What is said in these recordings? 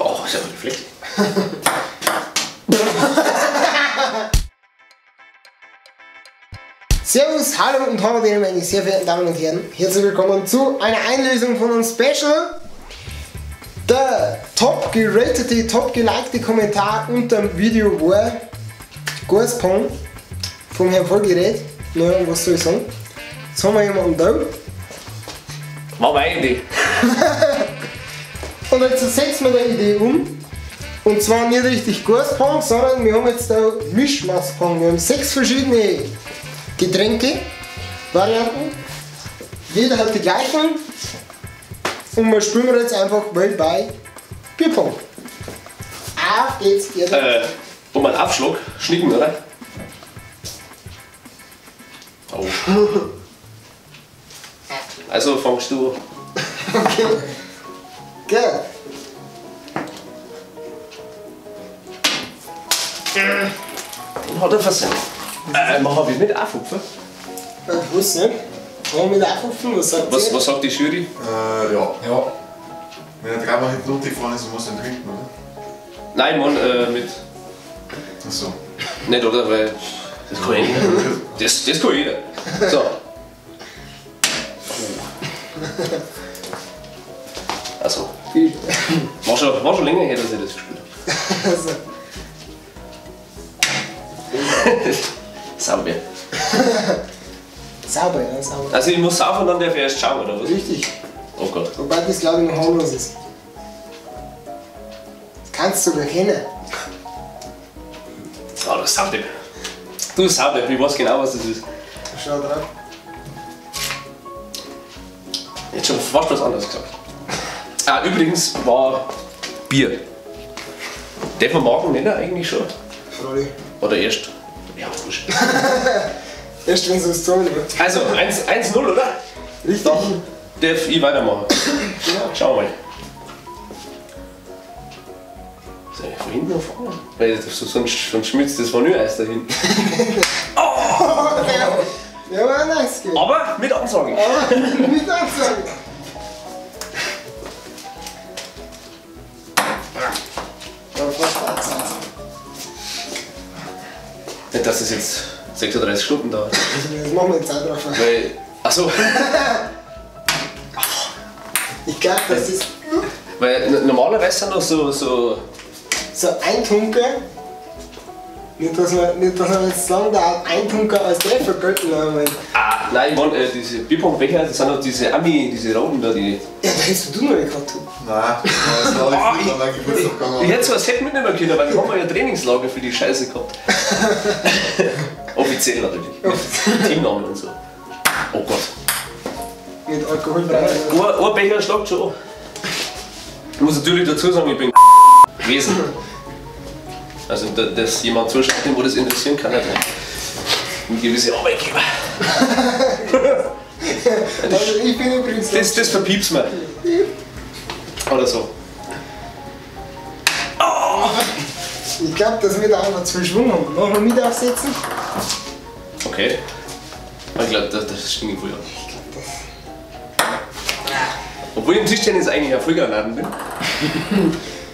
Oh, ist ja Reflex. Servus, hallo und hallo meine sehr verehrten Damen und Herren. Herzlich willkommen zu einer Einlösung von einem Special. Der top geratete, top gelikte Kommentar unter dem Video war Guspong vom Herrn Vollgerät. Naja, was soll ich sagen? Jetzt haben wir jemanden da. War meine Idee. Und jetzt setzen wir die Idee um. Und zwar nicht richtig Guspong, sondern wir haben jetzt da Mischmaschpong. Wir haben 6 verschiedene Getränke, Varianten. Jeder hat die gleichen. Und wir spielen jetzt einfach weltweit Bierpong. Auf geht's, ihr. Um einen Aufschlag, schnicken, oder? Oh. Also fangst du. Okay. Gut. Den hat er versenkt. Machen wir mit Aufhupfen? Ich weiß nicht. Machen wir mit Aufhupfen? Was sagt was, was sagt die Jury? Ja. Ja. Wenn er dreimal hinten runtergefahren ist, muss er ihn trinken, oder? Nein, Mann, mit. Achso. Nicht, oder? Weil das kann jeder. Das kann jeder. So. Also. War schon länger her, dass ich das gespielt habe. Also. Sauber. Sauber, ja, sauber. Also ich muss saufen, dann darf ich erst schauen, oder was? Richtig. Oh Gott. Wobei das glaube ich noch harmlos ist. Das kannst du sogar kennen. Oh, du Saudepp. Du Saudepp, ich weiß genau, was das ist. Schau drauf. Jetzt schon fast was anderes gesagt. Ah, übrigens war Bier. Darf man Marken nennen eigentlich schon? Freilich. Oder erst? Ja, wurscht. Erst wenn sie es zahlen wird. Also 1-0, oder? Richtig. Dann darf ich weitermachen. Genau. Schauen wir mal. Soll ich von hinten noch vorne? Weil sonst schmilzt das Vanilleeis da hinten. Oh! Der war nice, gell? Aber mit Ansage. Aber mit Ansage. Ja, fast abgesagt. Nicht, dass das jetzt 36 Stunden dauert. Das machen wir jetzt auch drauf. Weil. Achso. Ich glaube, das ist. Weil normalerweise sind noch so. So Eintunker. Nicht, dass wir jetzt sagen, da Eintunker als Treffer gelten haben. Ah, nein, ich meine, diese Bierpongbecher, das sind noch diese Ami, diese roten da, die. Ja, da hättest du noch nicht gehabt. Nein, das war ich an meinem Geburtstag gegangen. Ich hätte so ein Set mitnehmen können, weil wir haben ja Trainingslager für die Scheiße gehabt. Offiziell natürlich. Mit Teamnamen und so. Oh Gott. Mit alkoholfrei. Ein Becher schlagt schon an. Ich muss natürlich dazu sagen, ich bin gewesen. Also, dass jemand zuschaut, den wo das interessieren kann, halt ein gewisser Arbeitgeber. Also ich bin übrigens. Das verpiepst man. Oder so. Oh! Ich glaube, dass wir da einfach zu viel Schwung haben. Machen wir mit aufsetzen? Okay. Ich glaube, das stinkt voll an. Ich glaube, das. Obwohl ich im Tischtennis eigentlich ein Frühgranaten bin.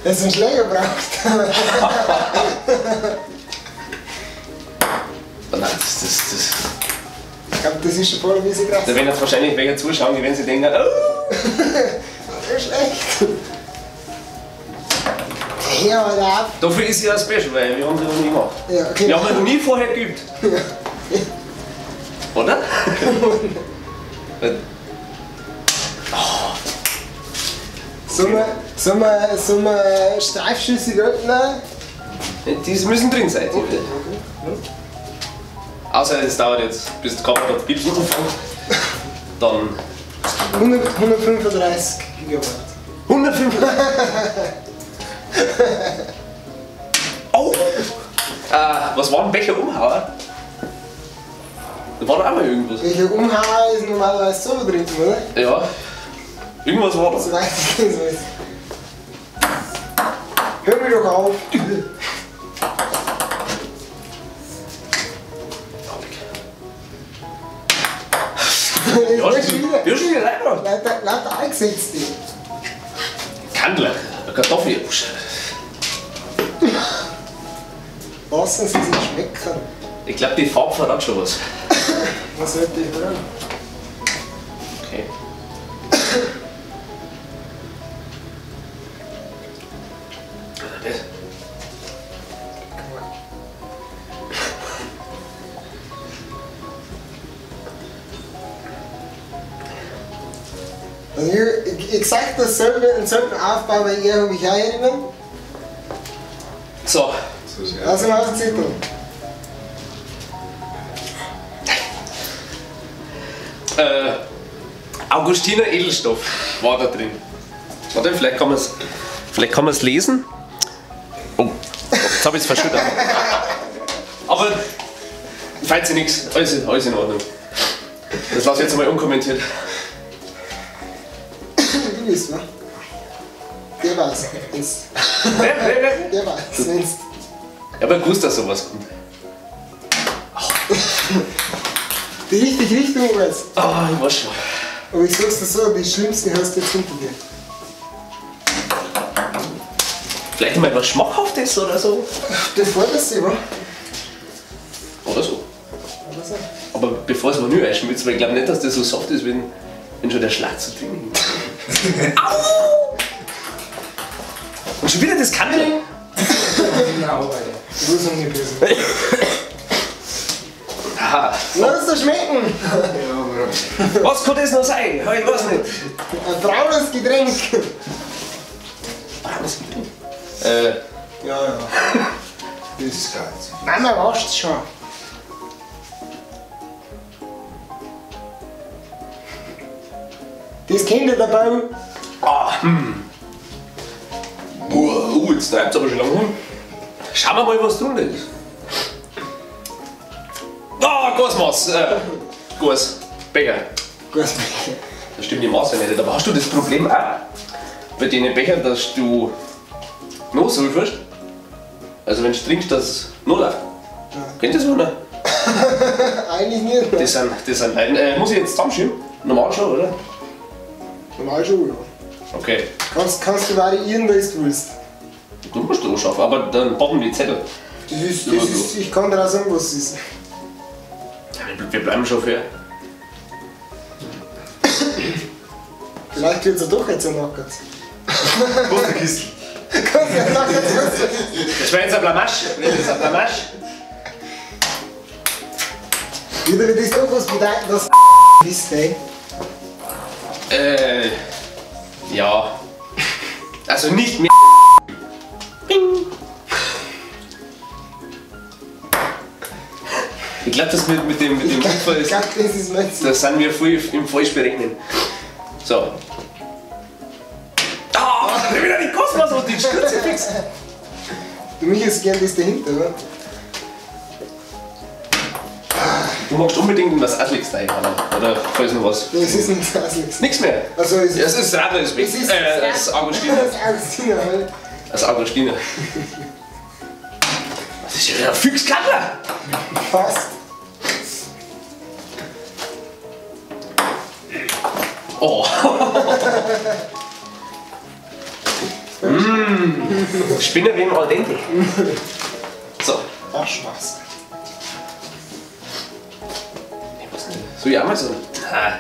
Dass du einen Schläger brauchst. Nein, das. Ich glaube, das ist schon voll ein bisschen krass. Da werden jetzt wahrscheinlich welche zuschauen, die werden sich denken, oh! Das ist schlecht. Hör mal auf. Dafür ist ja ein Special, weil wir haben das noch nie gemacht. Ja, okay. Wir haben ja noch nie vorher geübt. Ja. Oder? Oh. Sollen wir Streifschüsse gelten? Die müssen drin sein, okay, okay. Außer es dauert jetzt, bis die Kamera piepsen anfängt. Dann. 135 Gigabyte. 135? Oh! Was war ein Becher Umhauer? Da war doch auch mal irgendwas. Becher Umhauer ist normalerweise so drin, oder? Ja. Irgendwas war da. Soweit ich das weiß. Hör mir doch auf! Ja, schon wieder reingebracht. Lauter eingesetzt. Kandler. Eine Kartoffel. Lassen Sie sich schmecken. Ich glaube, die Farbe verrät schon was. Was sollte ich hören? Okay. Das. Also ich sag dasselbe, einen solchen Aufbau bei ihr habe ich auch erinnern. So. Also mal auf den Zettel. Augustiner Edelstoff war da drin. Warte, vielleicht kann man es lesen. Oh, jetzt habe ich es verschüttet. Aber falls ihr nichts, alles in Ordnung. Das lasse ich jetzt mal unkommentiert. Du bist, wa? Der war's. Wer? Der war's. Ich hab ja gewusst, dass sowas kommt. Die richtige Richtung war's. Ah, ich weiß schon. Aber ich sag's dir so, die schlimmste hast du jetzt hinter dir. Vielleicht mal was Schmackhaftes oder so? Das fordert sich, wa? Oder so. Oder so. Aber bevor es mal neu einschmilzt, weil ich glaube nicht, dass das so soft ist, wenn schon der Schlag zu drin ist. Au! Und schon wieder das Kandel. Du bist umgebissen. Aha. Lass es dir schmecken! Was kann das noch sein? Ich weiß nicht. Ein braunes Getränk. Braunes Getränk? Ja, ja. Das ist geil. Mama wascht's schon. Das kennt ihr dabei. Ah, jetzt treibt's aber schon lange rum. Schauen wir mal, was drunter ist. Ah, Gasmaß! Gas. Becher. Gasbecher. Da stimmt die Maße nicht. Aber hast du das Problem auch bei den Bechern, dass du noch so wirst? Also wenn du trinkst, dass es noch läuft. Ja. Kennt das einer? Eigentlich nicht. Das sind Leiden. Muss ich jetzt zusammenschieben? Normal schon, oder? Normal schon, ja. Okay. Kannst du variieren, was du willst. Du musst du schaffen, aber dann packen die Zettel. Das ist, ich kann dir auch sagen, was es ist. Wir bleiben schon fair. Vielleicht wird es ja doch jetzt ein Nackert. Kiste. Kannst du Nackert. Das wäre jetzt ein Blamage. Das ist ein Blamage. Wieder wird das doch was bedeuten, dass bist, ey. Ja. Also nicht mehr. Bing. Ich glaube, das mit dem Unfall ist. Ich glaub, das ist mein Ziel. Das sind wir voll im falsch berechnen. So. Ah, da bin ich wieder die Kosmos und die Stürze fix. Du michst gern das dahinter, oder? Du magst unbedingt was Asliges da, oder falls noch was? Nee, es ist nichts Asliges. Nichts mehr? Also es ist, ja, es ist Radler, ist weg. Es ist das Augustiner. Das Augustiner, halt. Das Augustiner. Das ist ja wieder Füchskandler! Fast. Oh. Mmh. Spinner wegen al dente. So. Ach, Spaß. Ich weiß nicht. Soll ich auch mal so? Nein.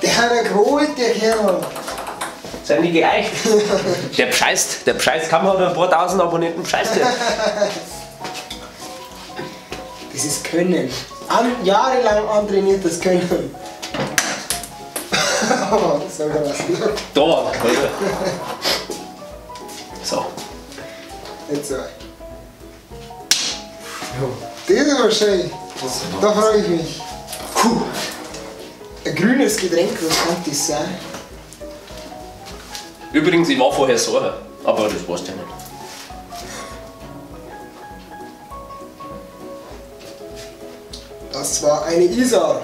Der hat ja geholt, der Kerl. Sind die geeicht? Der bescheißt. Der bescheißt. Kaum hat ein paar tausend Abonnenten, bescheißt der. Das ist Können. Jahrelang antrainiertes Können. So kann das. Da, Alter. So. Jetzt so. Das ist aber schön. Da frage ich mich. Puh. Ein grünes Getränk, was kann das sein? Übrigens, ich war vorher sauer, aber das weißt du ja nicht. Das war eine Isar.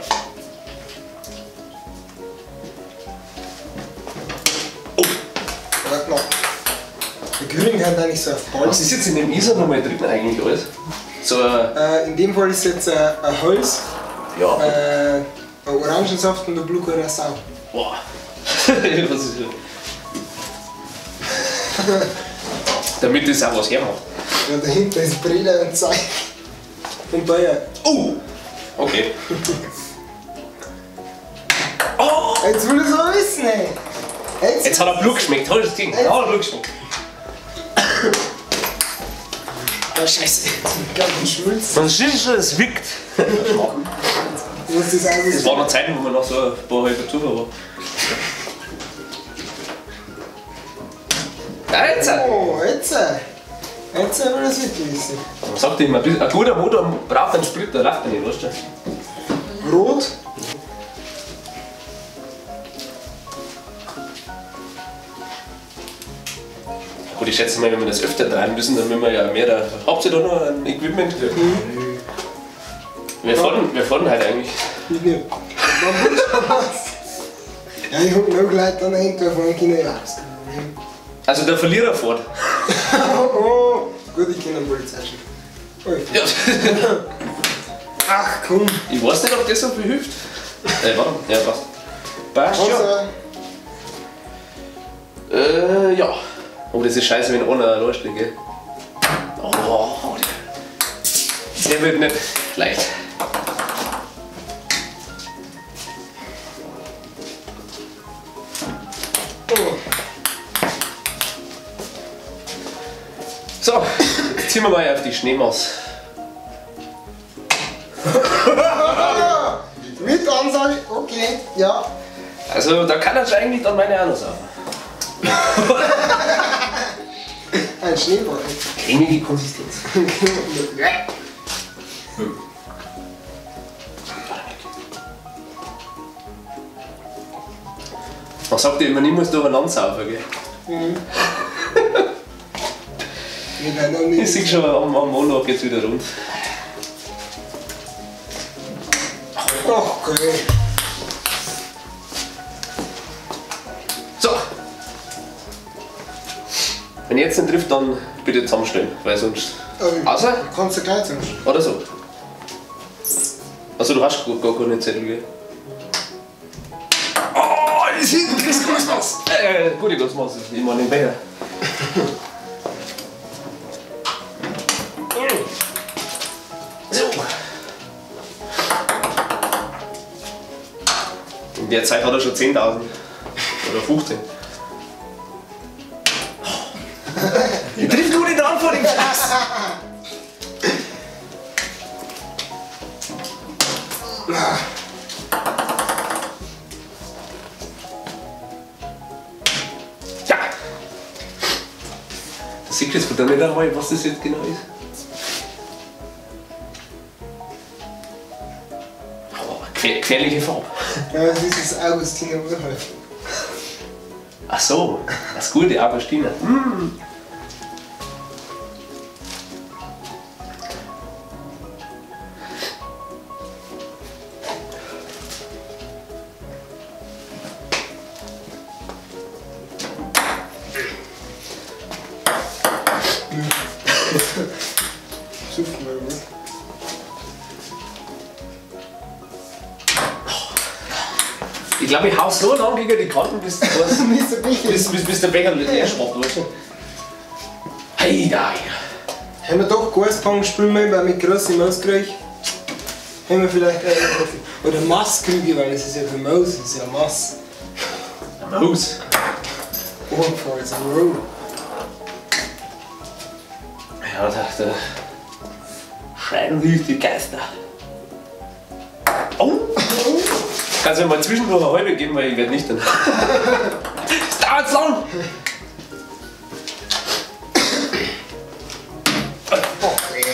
Oh! Warte mal. Der Grün hat eigentlich so auf Ball. Was ist jetzt in dem Isar nochmal drin eigentlich alles? So, in dem Fall ist jetzt ein Holz, ja. Ein Orangensaft und ein Blue Curacao. Boah. Was ist das? Damit das auch was hermacht. Ja, dahinter ist Brille und Zeug. Und Bayer. Oh! Okay. Oh! Jetzt will ich es aber wissen, ey. Jetzt hat er Blut geschmeckt, hol das Ding. Jetzt hat er Blut geschmeckt. Oh, Scheiße. Man sieht schon, es wirkt. Das war noch Zeiten, wo man noch so ein paar halbe Zucker war. Da jetzt! Oh, jetzt! Jetzt will ich das wirklich wissen. Man sagt immer, ein guter Motor braucht einen Sprit, der läuft nicht, weißt du? Rot? Gut, ich schätze mal, wenn wir das öfter treiben müssen, dann müssen wir ja mehr da. Habt ihr da noch ein Equipment? Mhm. Wir fahren heute eigentlich. Ich nicht. Ja, ich hab noch Leute dann dahinter fahren können, ja. Also der Verlierer fährt. Oh, gut, ich kenne einen Polizeichef. Oh, ja. Ach komm. Ich weiß nicht, ob das so viel hilft. Warte, ja, passt. Passt schon. Ja. Oh, das ist scheiße, wenn einer allein steht, gell? Oh, der wird nicht leicht. Oh. So, jetzt ziehen wir mal auf die Schneemaus. Mit Ansage, okay, ja. Also da kann er eigentlich dann meine auch noch saufen. Ein Schneeball. Cremige Konsistenz. Man sagt ja immer, niemals durcheinander saufen, gell? Mhm. Ich sehe schon, am Montag geht's wieder rund. Okay. So. Wenn ich jetzt nicht trifft, dann bitte zusammenstellen, weil sonst. Außer? Kannst du gleich zusammenstellen. Oder so. Also du hast gar keine Zettel, gell? Oh, das ist Kosmos! Gute Kosmos, ich meine den Becher. So. In der Zeit hat er schon 10.000 oder 15. Ich triff nur nicht an vor dem Scheiß! Ja! Das siehst du jetzt verdammt nicht einmal, was das jetzt genau ist. Oh, gefährliche Farbe. Ja, das ist das Augustiner Urheit. Ach so, das gute Augustiner. Mm. Ich glaube, ich hau so lange gegen die Kanten, bis der Becher leer schwappt, weißt du? Hey, da! Haben wir doch Gaspang spielen wir mit großem Mauskrug. Haben wir vielleicht auch. Oder Masskrüge, weil das ist ja für Maus, das ist ja Mass. Maus? Obenfalls, ist ein Roll. Ja, da scheiden sich die Geister. Oh! Kannst du mir mal zwischendurch eine halbe geben, weil ich werde nicht dann. Das dauert zu lang! Okay.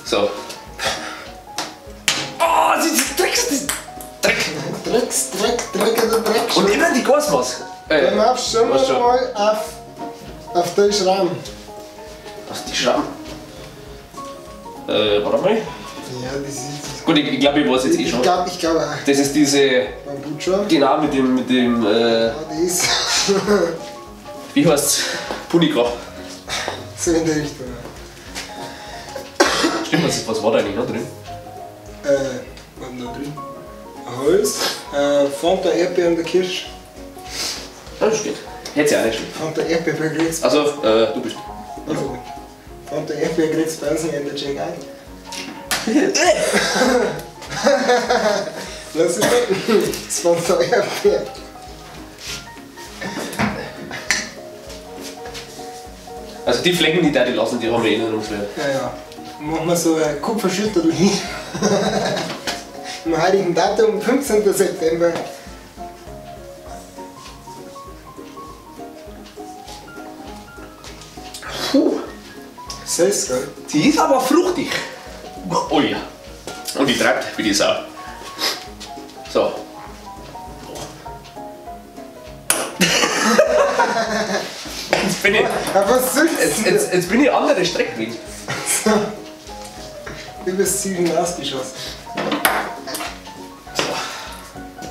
So. Oh, das ist Drecks! Dreck! Drecks, Dreck, Dreck, Dreck. Und immer die Gasmaske. Dann machst du schon mal auf den Schramm. Auf die Schramm? Warte mal. Ja, das ist. Gut, ich glaube, ich weiß jetzt eh schon. Ich glaube auch. Das ist diese. Bambucha. Genau, mit dem. Ja, das. Wie heißt's? Punika. So in der Richtung, ja. Stimmt, was war da eigentlich noch drin? Was war noch drin? Holz, Fanta Erdbeer und der Kirsch. Das geht. Hätte ja auch nicht schlecht. Fanta Erdbeer kriegst. Also, du bist. Also, Fanta Erdbeer kriegst bei uns in der Jack ein. Lass es nicht. Das Fanta Erdbeer. Also die Flecken, die da die lassen, die haben wir eh nicht umschwert. Ja, ja. Machen wir so ein Kupferschüttel hin. Am heutigen Datum, 15. September. Puh. Süß, gell? Die ist aber fruchtig. Oh ja. Und die treibt wie die Sau. So. Jetzt bin ich. Aber was soll's? Jetzt bin ich andere Strecke gewesen. Du bist ziemlich hinausgeschossen.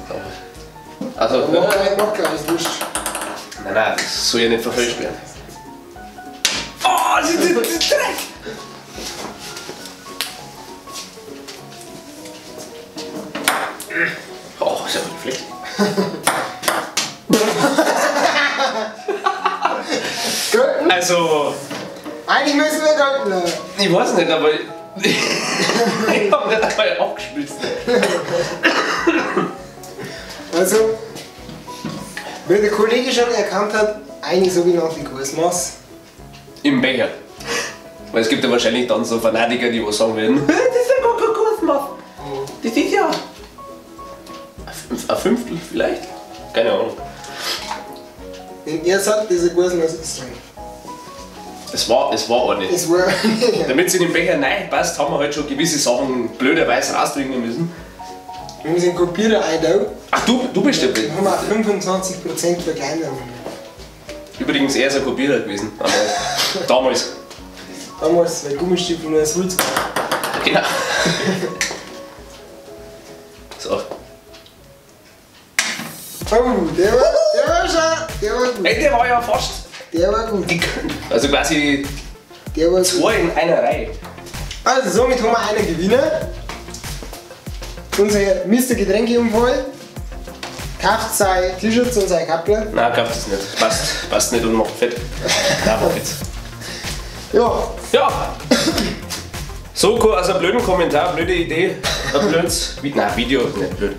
So. Also. Mach gleich, ist wurscht. Nein, nein, das soll ja nicht verfälscht werden. Oh, das ist Dreck! Oh, ist ja ein Fleck. Also. Eigentlich müssen wir golden. Ich weiß nicht, aber. Ich hab nicht einmal abgespitzt. Also, wie der Kollege schon erkannt hat, eine sogenannte Großmaß. Im Becher. Weil es gibt ja wahrscheinlich dann so Fanatiker, die was sagen werden: Das ist ja gar kein Großmaß. Das ist ja. Ein Fünftel vielleicht? Keine Ahnung. Wenn er sagt, diese Großmaß ist drin. Es war ordentlich. Es war ja. Damit es in den Becher reinpasst, haben wir halt schon gewisse Sachen blöderweise raustrinken müssen. Wir müssen den Kopierer einbauen. Ach, du bist der Bild. Wir haben auch 25% Verkleinerung. Übrigens, er ist ein Kopierer gewesen. Aber damals. Damals, weil Gummistiefel nur als Holz waren. Genau. So. Oh, der war schon. Der war gut. Ey, der war ja fast. Der war gut. Also quasi der war zwei in einer Reihe. Also somit haben wir einen Gewinner. Unser Mr. Getränkeunfall kauft sein T-Shirt und sein Kappler. Nein, kauft es nicht. Passt nicht und macht fett. Nein, mach jetzt. Ja. Ja. So, also einen blöden Kommentar, blöde Idee, ein blödes nein, Video ist nicht blöd.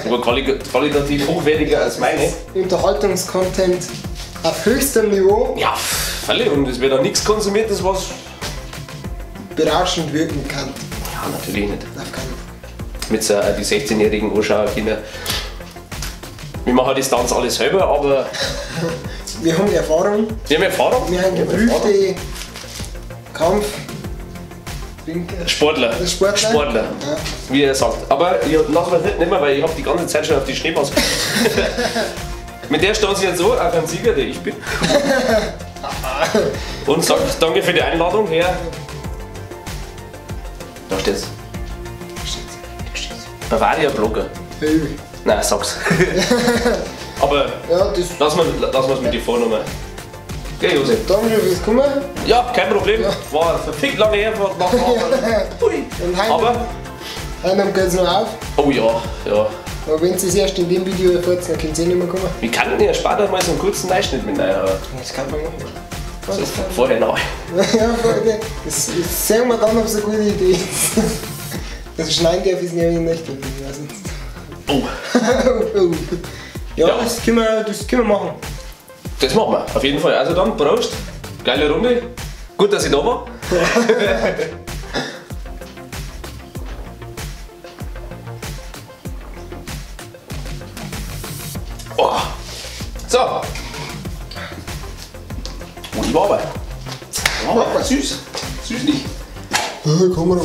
Aber qualitativ hochwertiger als meine. Unterhaltungscontent auf höchstem Niveau. Ja, völlig. Und es wird auch nichts konsumiert, das was berauschend wirken kann. Ja, natürlich nicht. Auf keinen Fall. Mit so die 16-jährigen anschauen können. Wir machen das Tanz alles selber, aber. Wir haben Erfahrung. Wir haben Erfahrung. Wir haben geprüfte Kampf. Sportler. Sportler. Sportler. Ja. Wie er sagt. Aber ich lass mich nicht nehmen, weil ich habe die ganze Zeit schon auf die Schneemaske. Mit der stand sie jetzt so, auch ein Sieger, der ich bin. Und sagt danke für die Einladung, Herr. Da steht's. Bavaria Blogger. Hey. Nein, sag's. Aber ja, das lass mal's mit die Vornummer. Okay, Josef. Danke fürs Kommen. Ja, kein Problem. Ja. War verfickt lange Herfahrt nach Hui. Und heim, aber heim geht's noch auf. Oh ja, ja. Aber wenn ihr es erst in dem Video erfahrt, dann könnt ihr eh nicht mehr kommen. Wir könnten ja später mal so einen kurzen Einschnitt mit rein. Aber das kann man machen. Das ist vorher noch. Ja, vorher. Das sehen wir dann, ob es eine gute Idee ist. Das schneiden darf ich es nämlich nicht. Ich weiß nicht. Oh. Oh. Ja, ja. Das können wir machen. Das machen wir, auf jeden Fall. Also dann, Prost. Geile Runde. Gut, dass ich da war. Oh. So. Oh, die war aber. Die war aber süß. Süßlich. Komm mal.